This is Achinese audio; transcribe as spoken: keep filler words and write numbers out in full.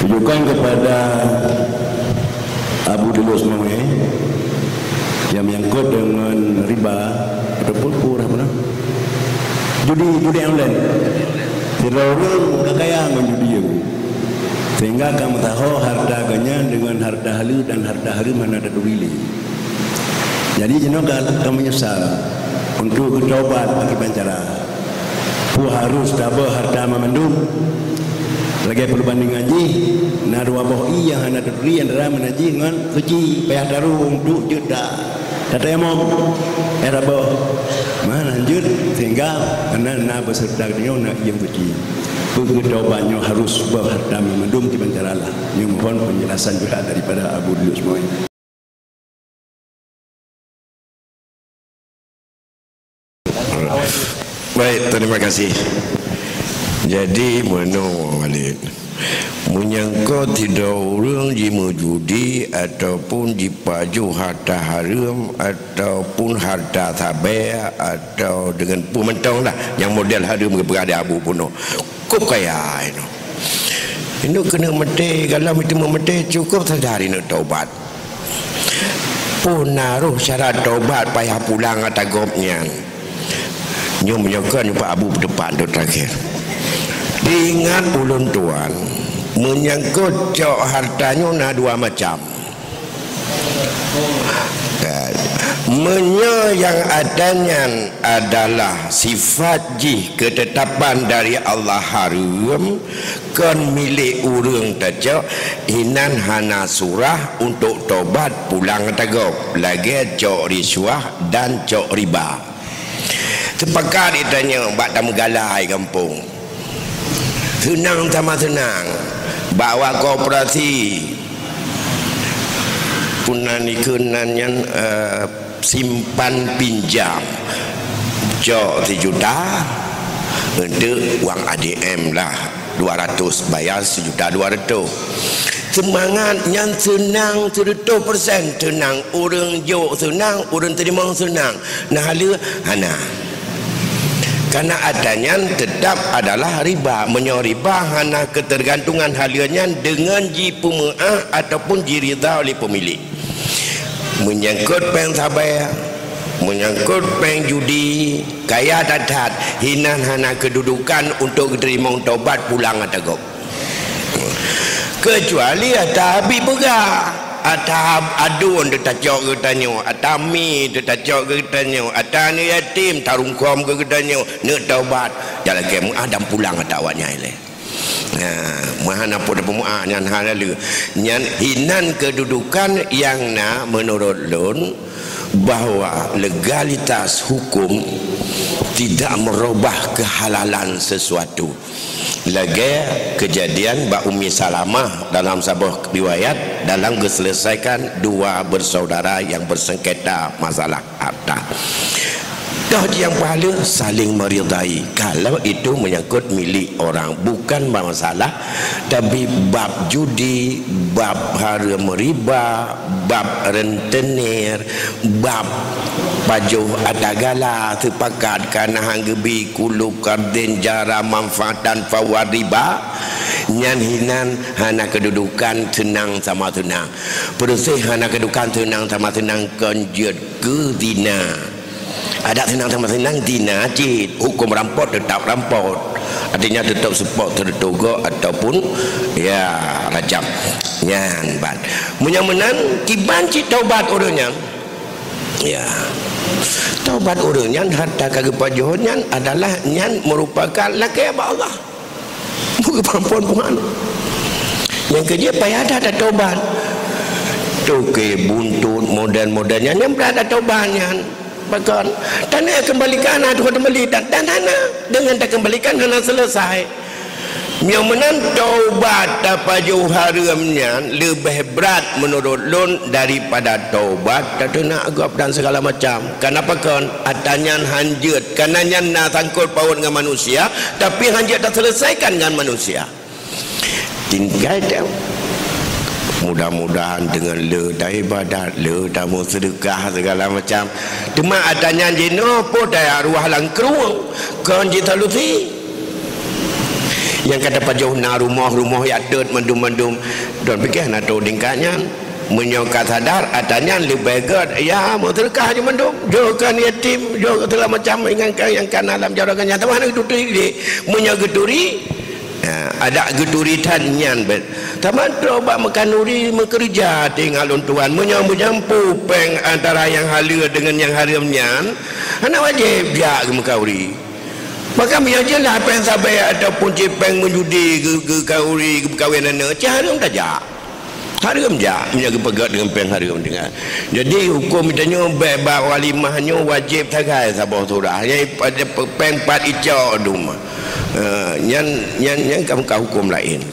Rujukan kepada Abu Dulus Mawé yang menyangkut dengan riba ataupun pura apa nama? Judi, judi online. Sidroe ureueng ka kaya ngon judi nyan. Sehingga ka meusaho harta geuh nyan dengan harta haleue dan harta hareuem hana tatubilie. Jadi jinoe ka, ka meunyeusal untuk geutaubat akiban cara. Peue harus tabeuh harta mandum? Lagèe peubandingan jih, na dua boh ié nyang hana tatubilie antara meunan jih ngon suci, payah tarueng untuk jeuet ta-, tatayamum, payah tabeuh. Meunan jeuet sehingga na, na beuseureuta geutanyoe na ié nyang suci. Peue geutaubat nyoe harus beuh harta mandum kiban cara lah. Nyoe mohon penjelasan juga daripada Abu Dulus Mawé. Baik, terima kasih. Jadi, meunoe, Walid, menyangkut sidroe ureueng jimeujudi ataupun jipajoh harta hareuem ataupun harta sabé atau deungon peue mantong lah nyang model hareuem geupeugah di Abu Punoh. Kok kaya inoe. Inoe keuneuk maté, galom iteumé maté, cukôp sadar inoe taubat. Peue na roh syarat taubat payah pulang ata gob nyan. Nyoe meunyoe kon nyoe Pak Abu peudepan tu terakhir. Diingat ulôn tuan, menyangkut cok harta nyoe na dua macam. Meunyoe nyang ata nyan adalah sifat jih keutetapan dari Allah hareuem, kon milék ureueng tacok, inan hana surah untuk tobat pulang ata gob, lagèe cok risuah dan cok riba. Teupakat geutanyoe bak tameugala di gampông. Seunang sama seunang. Bak wa koperasi. Puna nikeue nan nyan, eh, simpan pinjam. Cok sijuta, eunteuk wang A T M lah. Dua ratus, bayar sijuta dua ratus. Seumangat nyan seunang seureutôh persen, seunang ureueng jok seunang, ureueng teurimong seunang. Nah, haleue hana. Karena ata nyan tetap adalah riba. Meunyoe riba hana keutergantungan haleue nyan deungon jipeumeu'ah ataupun jiridha oleh pemilik. Menyangkut péng sabé, menyangkut péng judi, kaya that-that, hinan hana keududukan untuk geuteurimong tobat pulang ata gob. Keucuali ata habéh peugah, ata aduen teutacok geutanyoe, ata mi teutacok geutanyoe, ata aneuk yatim tarungkôm geutanyoe, neuk taubat, jalakée meu'ah dan pulang ata awaknyan ilée. Nah, meuhana pun peumu'ah nyan hana le. Nyan hinan keududukan nyang na meunurot lôn bahwa legalitas hukum tidak merubah kehalalan sesuatu. Lagée keujadian bak Ummi Salamah dalam saboh riwayat dalam geuseuleusoikan dua bersaudara nyang beusengketa masalah harta. Toh nyang pahala saling meridai kalau itu menyangkut milik orang, bukan masalah, tapi bab judi, bab hareuem riba, bab rentenir, bab pajoh ata gala, seupakat kana han geubi kullu qardin jara manfaatan fahuwa riba, nyan hinan hana keududukan seunang sama seunang. Peureuséh hana keududukan seunang sama seunang kon jeuet keu zina. Adak seunang sama seunang zina cit, huköm rampok teutap rampok. Artinya teutap seupôt teutogo ataupun, ya, rajam. Nyan ban. Meunyoe meunan, kiban cit taubat ureuëng nyan. Ya. Taubat ureuëng nyan harta ka geupajoh nyan adalah nyan meurupakan lakée bak Allah. Bukan perempuan Tuhan. Nyang keujeuet payah that tatobat. Toke, buntut, model-model nyan, nyang brat tatobat nyan. Pakon? Tanyoe kembalikan hana tuha teubeli dan, dan hana. Dengan takembalikan hana selesai. Nyang meunan taubat tapajoh hareuem nyan leubeh brat meunurot lôn daripada taubat tateunak gob dan segala macam. Kenapa kon? Ata nyan hanjeuet. Karena nyan na sangkot paut ngon manusia, tapi hanjeuet taselesaikan ngon manusia. Tinggai teu. Mudah-mudahan deungon le taibadat, le tameuseudeukah segala macam. Teuma ata nyan jinoe po taya ruah lam krueng, kon jisolusi. Nyang ka tapajoh na rumoh-rumoh jak tôt mandum-mandum. Droen pike hana trok tingkat nyan. Meunyoe ka sadar, atra nyan leubeh gét, ya, meuseudeukah aja mandum. Jok keu yatim, jok keu segala macam ingat nyang ka na lam jaroe nyan. Tapi hana geuturi deh. Meunyoe geuturi, ya, adak geuturi that nyan bet. Sama trok bak meukanuri meukeureuja tinggai lôn tuan. Meunyoe meujampu péng antara nyang haleue deungon nyang hareuem nyan, hana wajéb jak keu meukanuri. Maka meunyoe jeulaih péng sabé ataupun cit péng meujudi geu-, geukanuri, geupeukawen aneuk, cit hareuem tajak. Hareuem jak meunyoe geupeugét deungon péng hareuem deungon. Jadi, huköm tanyoe bék bak walimah nyoe wajéb sagai saboh surah. Nyang pada pe-, péng pat icok dum. Eh, nyan, nyan, nyan ka, ka huköm laén.